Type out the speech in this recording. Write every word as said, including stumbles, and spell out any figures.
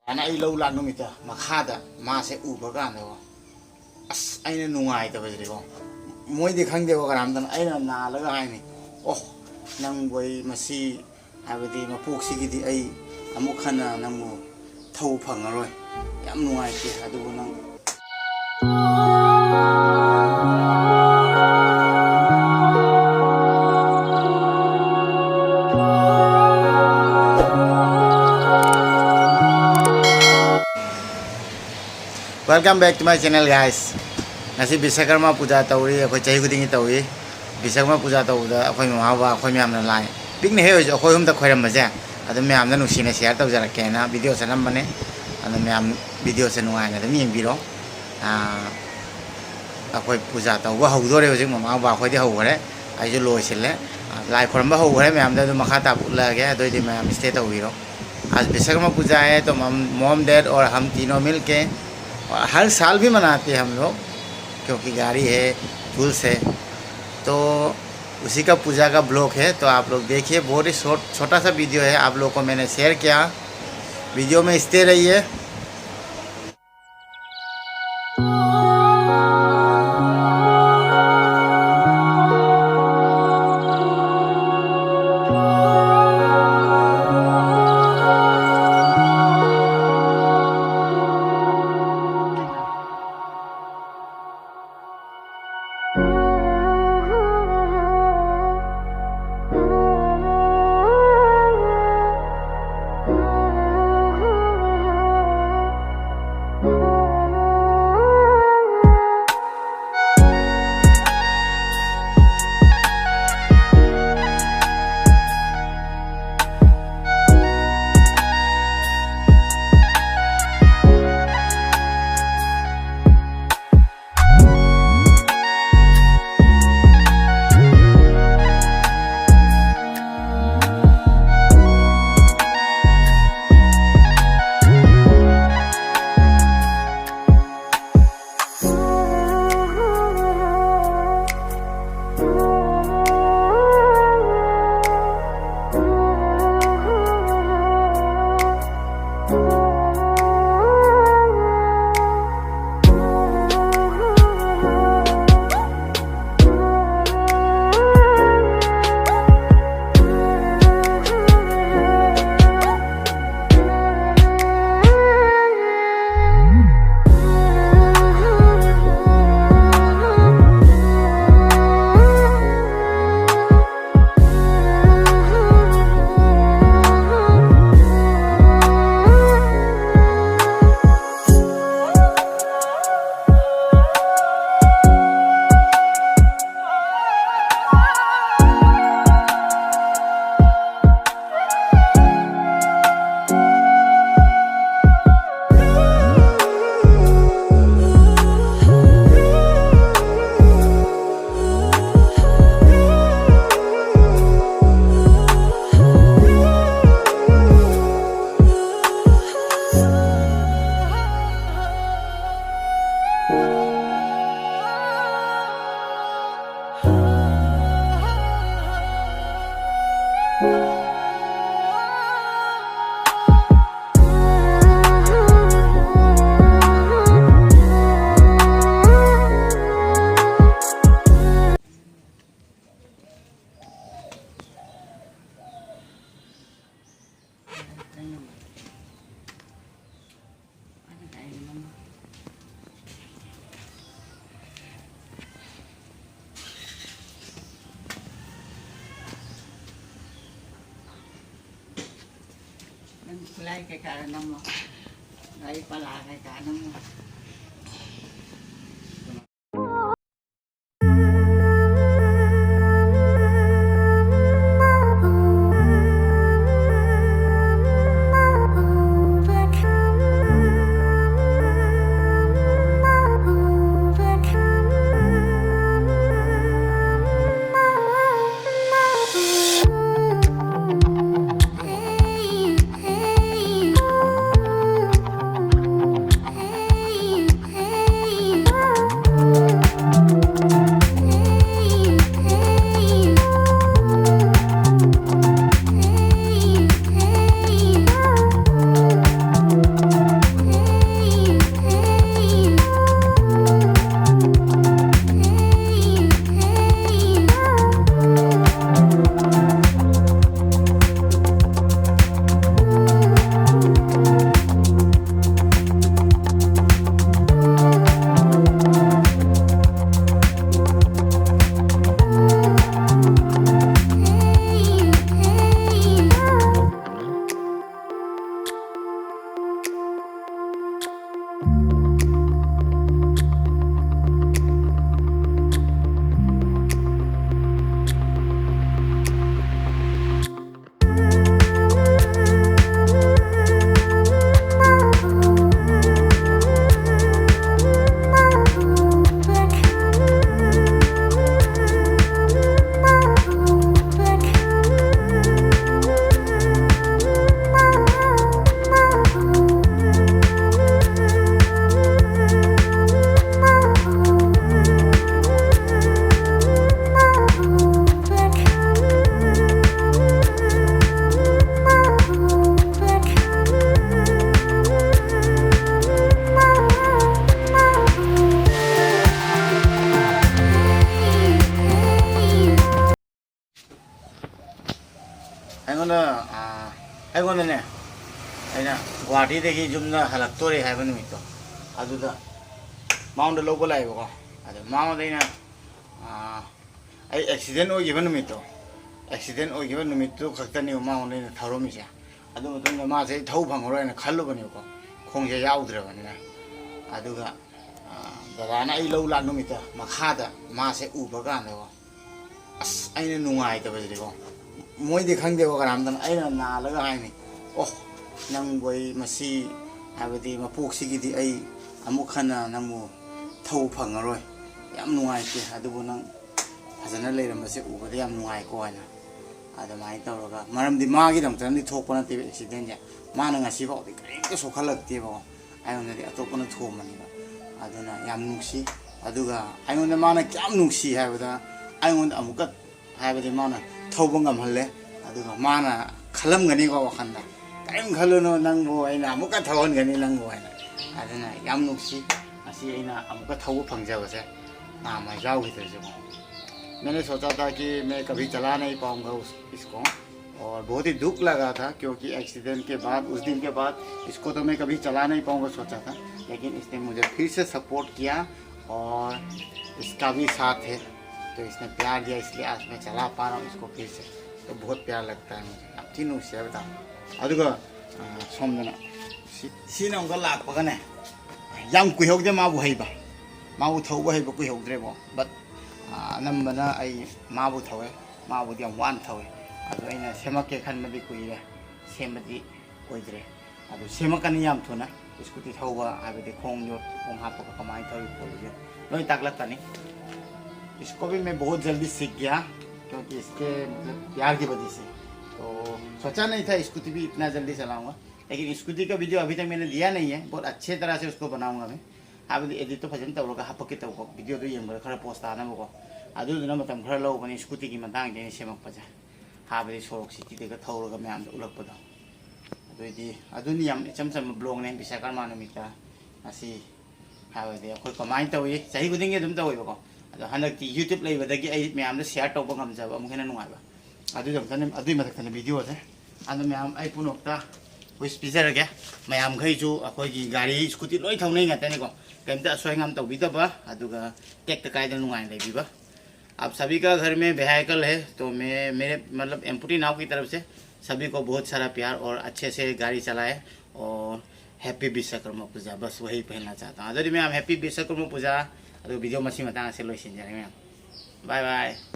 ꯑꯗꯨꯅ ꯑꯩ ꯂꯧ ꯂꯥꯛ ꯅꯨꯃꯤꯠꯇ ꯃꯈꯥꯗ ꯃꯥꯁꯦ ꯎꯕ ꯀꯥꯟꯗꯀꯣ, ꯑꯁ, ꯑꯩꯅ ꯅꯨꯡꯉꯥꯏꯇꯕꯁꯤꯗꯤꯀꯣ, ꯃꯣꯏꯗꯤ ꯈꯪꯗꯦꯕ ꯀꯅꯥꯝꯇꯅ, ꯑꯩꯅ ꯅꯥꯜꯂꯒ ꯍꯥꯏꯅꯤ, "ꯑꯣ, ꯅꯪꯕꯨ ꯑꯩ ꯃꯁꯤ, ꯍꯥꯏꯕꯗꯤ ꯃꯄꯣꯛꯁꯤꯒꯤꯗꯤ ꯑꯩ ꯑꯃꯨꯛ ꯍꯟꯅ ꯅꯪꯕꯨ ꯊꯧꯕ ꯐꯪꯉꯔꯣꯏ, ꯌꯥꯝ ꯅꯨꯡꯉꯥꯏꯇꯦ, ꯑꯗꯨꯕꯨ ꯅꯪ"꯫ Welcome back to my channel, guys. ꯉꯁꯤ ꯕꯤꯁꯀꯔꯃ ꯄꯨꯖꯥ ꯇꯧꯔꯤ, ꯑꯩꯈꯣꯏ ꯆꯍꯤ ꯈꯨꯗꯤꯡꯒꯤ ꯇꯧꯏ꯫ ꯕꯤꯁꯀꯔꯃ ꯄꯨꯖꯥ ꯇꯧꯕꯗ ꯑꯩꯈꯣꯏ ꯃꯃꯥ ꯕꯕꯥ ꯑꯩꯈꯣꯏ ꯃꯌꯥꯝꯅ ꯂꯥꯏ ꯄꯤꯛꯅ ꯍꯦꯛ ꯑꯣꯏꯔꯁꯨ ꯑꯩꯈꯣꯏ ꯑꯍꯨꯝꯗ ꯈꯣꯏꯔꯝꯕꯁꯦ ꯑꯗꯨꯝ ꯃꯌꯥꯝꯗ ꯅꯨꯡꯁꯤꯅ share ꯇꯧꯖꯔꯛꯀꯦꯅ video ꯁꯦ ꯅꯝꯕꯅꯦ꯫ ꯑꯗꯣ ꯃꯌꯥꯝ video ꯁꯦ ꯅꯨꯡꯉꯥꯏꯅ ꯑꯗꯨꯝ ꯌꯦꯡꯕꯤꯔꯣ꯫ ꯑꯥ, ꯑꯩꯈꯣꯏ ꯄꯨꯖꯥ ꯇꯧꯕ ꯍꯧꯗꯣꯔꯦ ꯍꯧꯖꯤꯛ, ꯃꯃꯥ ꯕꯕꯥ ꯑꯩꯈꯣꯏꯗꯤ ꯍꯧꯈꯔꯦ, ꯑꯩꯁꯨ ꯂꯣꯏꯁꯤꯜꯂꯦ꯫ ꯑꯥ, ꯂꯥꯏ ꯈꯨꯔꯝꯕ ꯍꯧꯈꯔꯦ ꯃꯌꯥꯝꯗ, ꯑꯗꯨꯝ ꯃꯈꯥ ꯇꯥꯕ ꯎꯠꯂꯛꯑꯒꯦ, ꯑꯗꯨꯑꯣꯏꯗꯤ ꯃꯌꯥꯝ stay ꯇꯧꯕꯤꯔꯣ꯫ आज विश्वकर्मा पूजा है, तो मम-, mom, dad और हम तीनों मिलके, और हर साल भी मनाते हैं हम लोग, क्योंकि गाड़ी है, tools है, तो उसी का पूजा का vlog है। तो आप लोग देखिए, बहुत ही short, छोटा सा video है, आप लोग को मैंने share किया, video में stay रहिए। ꯂꯥꯏ ꯀꯩꯀꯥ ꯅꯝꯃꯣ꯫ ꯂꯥꯏ ꯄꯂꯥ ꯀꯩꯀꯥ ꯅꯝꯃꯣ꯫ ꯑꯩꯉꯣꯟꯗ, ꯑꯥ, ꯑꯩꯉꯣꯟꯗꯅꯦ, ꯑꯩꯅ ꯒꯨꯍꯥꯇꯤꯗꯒꯤ ꯌꯨꯝꯗ ꯍꯜꯂꯛꯇꯣꯔꯦ ꯍꯥꯏꯕ ꯅꯨꯃꯤꯠꯇꯣ, ꯑꯗꯨꯗ ꯃꯉꯣꯟꯗ ꯂꯧꯕ ꯂꯥꯛꯑꯦꯕꯀꯣ꯫ ꯑꯗ ꯃꯉꯣꯟꯗ ꯑꯩꯅ, ꯑꯥ, ꯑꯩ ꯑꯦꯛꯁꯤꯗꯦꯟ ꯑꯣꯏꯈꯤꯕ ꯅꯨꯃꯤꯠꯇꯣ, ꯑꯦꯛꯁꯤꯗꯦꯟ ꯑꯣꯏꯈꯤꯕ ꯅꯨꯃꯤꯠꯇꯨ ꯈꯛꯇꯅꯦꯕ ꯃꯉꯣꯟꯗ ꯑꯩꯅ ꯊꯧꯔꯝꯃꯤꯁꯦ꯫ ꯑꯗꯨ ꯃꯇꯨꯡꯗ ꯃꯥꯁꯦ ꯑꯩ ꯊꯧ ꯐꯪꯉꯔꯣꯏꯅ ꯈꯜꯂꯨꯕꯅꯦꯕꯀꯣ, ꯈꯣꯡꯁꯦ ꯌꯥꯎꯗ꯭ꯔꯕꯅꯤꯅ꯫ ꯑꯗꯨꯒ ꯗꯗꯥꯅ ꯑꯩ ꯂꯧ ꯂꯥꯛ ꯅꯨꯃꯤꯠꯇ ꯃꯈꯥꯗ ꯃꯥꯁꯦ ꯎꯕ ꯀꯥꯟꯗꯀꯣ, ꯑꯁ, ꯑꯩꯅ ꯅꯨꯡꯉꯥꯏꯇꯕꯁꯤꯗꯤꯀꯣ, ꯃꯣꯏꯗꯤ ꯈꯪꯗꯦꯕ ꯀꯅꯥꯝꯇꯅ, ꯑꯩꯅ ꯅꯥꯜꯂꯒ ꯍꯥꯏꯅꯤ, "ꯑꯣ, ꯅꯪꯕꯨ ꯑꯩ ꯃꯁꯤ, ꯍꯥꯏꯕꯗꯤ ꯃꯄꯣꯛꯁꯤꯒꯤꯗꯤ ꯑꯩ ꯑꯃꯨꯛ ꯍꯟꯅ ꯅꯪꯕꯨ ꯊꯧꯕ ꯐꯪꯉꯔꯣꯏ, ꯌꯥꯝ ꯅꯨꯡꯉꯥꯏꯇꯦ, ꯑꯗꯨꯕꯨ ꯅꯪ ꯐꯖꯅ ꯂꯩꯔꯝꯕꯁꯦ ꯎꯕꯗ ꯌꯥꯝ ꯅꯨꯡꯉꯥꯏꯀꯣ" ꯍꯥꯏꯅ꯫ ꯑꯗꯨꯃꯥꯏꯅ ꯇꯧꯔꯒ, ꯃꯔꯝꯗꯤ ꯃꯥꯒꯤꯗꯃꯛꯇꯅꯗꯤ ꯊꯣꯛꯄ ꯅꯠꯇꯦꯕ ꯑꯦꯛꯁꯤꯗꯦꯟꯁꯦ, ꯃꯥꯅ ꯉꯁꯤꯐꯥꯎꯗꯤ ꯀꯔꯤꯝꯇ ꯁꯣꯛꯍꯜꯂꯛꯇꯦꯕꯀꯣ꯫ ꯑꯩꯉꯣꯟꯗꯗꯤ ꯑꯇꯣꯞꯄꯅ ꯊꯣꯝꯕꯅꯦꯕ꯫ ꯑꯗꯨꯅ ꯌꯥꯝ ꯅꯨꯡꯁꯤ꯫ ꯑꯗꯨꯒ ꯑꯩꯉꯣꯟꯗ ꯃꯥꯅ ꯀꯌꯥꯝ ꯅꯨꯡꯁꯤ ꯍꯥꯏꯕꯗ, ꯑꯩꯉꯣꯟꯗ ꯑꯃꯨꯛꯀ, ꯍꯥꯏꯕꯗꯤ ꯃꯥꯅ ꯊꯧꯕ ꯉꯝꯍꯜꯂꯦ꯫ ꯑꯗꯨꯒ ꯃꯥꯅ ꯈꯜꯂꯝꯒꯅꯤꯀꯣ ꯋꯥꯈꯜꯗ, "ꯀꯔꯤꯝ ꯈꯜꯂꯨꯅꯨ, ꯅꯪꯕꯨ ꯑꯩꯅ ꯑꯃꯨꯛꯀ ꯊꯧꯍꯟꯒꯅꯤ ꯅꯪꯕꯨ" ꯍꯥꯏꯅ꯫ ꯑꯗꯨꯅ ꯌꯥꯝ ꯅꯨꯡꯁꯤ ꯉꯁꯤ ꯑꯩꯅ ꯑꯃꯨꯛꯀ ꯊꯧꯕ ꯐꯪꯖꯕꯁꯦ, ꯅꯍꯥꯟꯋꯥꯏ ꯌꯥꯎꯈꯤꯗ꯭ꯔꯁꯨꯀꯣ꯫ मैंने सोचा था कि मैं कभी चला नहीं पाऊंगा उस इसको, और बहुत ही दुख लगा था, क्योंकि एक्सीडेंट के बाद, उस दिन के बाद इसको तो मैं कभी चला नहीं पाऊंगा सोचा था, लेकिन इसने मुझे फिर से सपोर्ट किया और इसका भी साथ है, तो इसने प्यार दिया, इसलिए आज मैं चला पा रहा हूँ इसको फिर से। तो बहुत प्यार लगता है मुझे, ꯌꯥꯝ ꯊꯤ ꯅꯨꯡꯁꯤ ꯍꯥꯏꯕ ꯇꯥꯔꯦ꯫ ꯑꯗꯨꯒ, ꯑ, ꯁꯣꯝꯗꯅ ꯁꯤ, ꯁꯤꯅ ꯑꯃꯨꯛꯀ ꯂꯥꯛꯄꯒꯅꯦ, ꯌꯥꯝ ꯀꯨꯏꯍꯧꯗꯦ ꯃꯥꯕꯨ ꯍꯩꯕ, ꯃꯥꯕꯨ ꯊꯧꯕ ꯍꯩꯕ ꯀꯨꯏꯍꯧꯗ꯭ꯔꯦꯕꯣ꯫ But, ꯑ, ꯑꯅꯝꯕꯅ ꯑꯩ ꯃꯥꯕꯨ ꯊꯧꯋꯦ, ꯃꯥꯕꯨꯗꯤ ꯌꯥꯝ ꯋꯥꯅ ꯊꯧꯋꯦ꯫ ꯑꯗꯣ ꯑꯩꯅ ꯁꯦꯝꯃꯛꯀꯦ ꯈꯟꯕꯗꯤ ꯀꯨꯏꯔꯦ, ꯁꯦꯝꯕꯗꯤ ꯑꯣꯏꯗ꯭ꯔꯦ꯫ ꯑꯗꯨ ꯁꯦꯝꯃꯛꯀꯅꯤ ꯌꯥꯝ ꯊꯨꯅ꯫ ꯁ꯭ꯀꯨꯇꯤ ꯊꯧꯕ ꯍꯥꯏꯕꯗꯤ ꯈꯣꯡ ꯌꯣꯠ, ꯈꯣꯡ ꯍꯥꯞꯄꯒ ꯀꯃꯥꯏꯅ ꯊꯧꯔꯤ ꯈꯣꯠꯂꯤꯁꯦ ꯂꯣꯏ ꯇꯥꯛꯂꯛꯀꯅꯤ꯫ इसको भी मैं बहुत जल्दी सीख गया, क्योंकि इसके मतलब प्यार की वजह से। तो सोचा नहीं था स्कूटी भी इतना जल्दी चलाऊंगा, लेकिन स्कूटी का वीडियो अभी तक मैंने दिया नहीं है, बहुत अच्छे तरह से उसको बनाऊंगा मैं। ꯍꯥꯏꯕꯗꯤ ꯑꯦꯗꯤꯠꯇꯣ ꯐꯖꯅ ꯇꯧꯔꯒ ꯍꯥꯄꯛꯀꯦ ꯇꯧꯕ, ꯚꯤꯗꯤꯑꯣꯗꯣ ꯌꯦꯡꯕꯗ ꯈꯔ ꯄꯣꯁ ꯇꯥꯅꯕꯀꯣ꯫ ꯑꯗꯨꯗꯨꯅ ꯃꯇꯝ ꯈꯔ ꯂꯧꯕꯅꯤ ꯁ꯭ꯀꯨꯇꯤꯒꯤ ꯃꯇꯥꯡꯗ ꯑꯩꯅ ꯁꯦꯝꯃꯛꯄꯁꯦ꯫ ꯍꯥꯏꯕꯗꯤ ꯁꯣꯔꯣꯛ ꯁꯤꯇꯤꯗꯒ ꯊꯧꯔꯒ ꯃꯌꯥꯝꯗ ꯎꯠꯂꯛꯄꯗꯣ꯫ ꯑꯗꯨꯏꯗꯤ ꯑꯗꯨꯅꯤ, ꯌꯥꯝ ꯏꯆꯝ ꯆꯝꯕ ꯕ꯭ꯂꯣꯒꯅꯦ ꯕꯤꯁꯥꯀꯔꯃꯥ ꯅꯨꯃꯤꯠꯇ꯫ ꯉꯁꯤ ꯍꯥꯏꯕꯗꯤ ꯑꯩꯈꯣꯏ ꯀꯃꯥꯏꯅ ꯇꯧꯏ, ꯆꯍꯤ ꯈꯨꯗꯤꯡꯒꯤ ꯑꯗꯨꯝ ꯇꯧꯋꯦꯕꯀꯣ꯫ ꯑꯗꯣ ꯍꯟꯗꯛꯇꯤ ꯌꯨꯇ꯭ꯌꯨꯕ ꯂꯩꯕꯗꯒꯤ ꯑꯩ ꯃꯌꯥꯝꯗ ꯁꯤꯌꯥꯔ ꯇꯧꯕ ꯉꯝꯖꯕ ꯑꯃꯨꯛ ꯍꯦꯟꯅ ꯅꯨꯡꯉꯥꯏꯕ꯫ ꯑꯗꯨꯒꯤ ꯃꯊꯛꯇꯅꯤ, ꯑꯗꯨꯒꯤ ꯃꯊꯛꯇꯅꯤ ꯚꯤꯗꯤꯑꯣꯁꯦ꯫ ꯑꯗꯣ ꯃꯌꯥꯝ ꯑꯩ ꯄꯨꯝꯅꯃꯛꯇ ꯋꯤꯁ ꯄꯤꯖꯔꯒꯦ꯫ ꯃꯌꯥꯝꯈꯩꯁꯨ ꯑꯩꯈꯣꯏꯒꯤ ꯒꯥꯔꯤ ꯁ꯭ꯀꯨꯇꯤ ꯂꯣꯏ ꯊꯧꯅꯩ ꯉꯥꯛꯇꯅꯤꯀꯣ꯫ ꯀꯔꯤꯝꯇ ꯑꯁꯣꯏ ꯑꯉꯥꯝ ꯇꯧꯕꯤꯗꯕ, ꯑꯗꯨꯒ ꯇꯦꯛꯇ ꯀꯥꯏꯗꯅ ꯅꯨꯡꯉꯥꯏꯅ ꯂꯩꯕꯤꯕ꯫ आप सभी का घर में व्हीकल है, तो मैं, मेरे मतलब एम्पूटी नाव की तरफ से सभी को बहुत सारा प्यार और अच्छे से गाड़ी चलाए और हैप्पी विश्वकर्मा पूजा, बस वही कहना चाहता हूँ। ꯑꯗꯨꯗꯤ ꯃꯌꯥꯝ, ꯍꯦꯞꯄꯤ ꯕꯤꯁꯀꯔꯃ ꯄꯨꯖꯥ꯫ ꯑꯗꯨ ꯚꯤꯗꯤꯑꯣ ꯃꯁꯤ ꯃꯇꯥꯡ ꯑꯁꯤ ꯂꯣꯏꯁꯤꯟꯖꯔꯦ ꯃꯌꯥꯝ꯫ ꯕꯥꯏ ꯕꯥꯏ꯫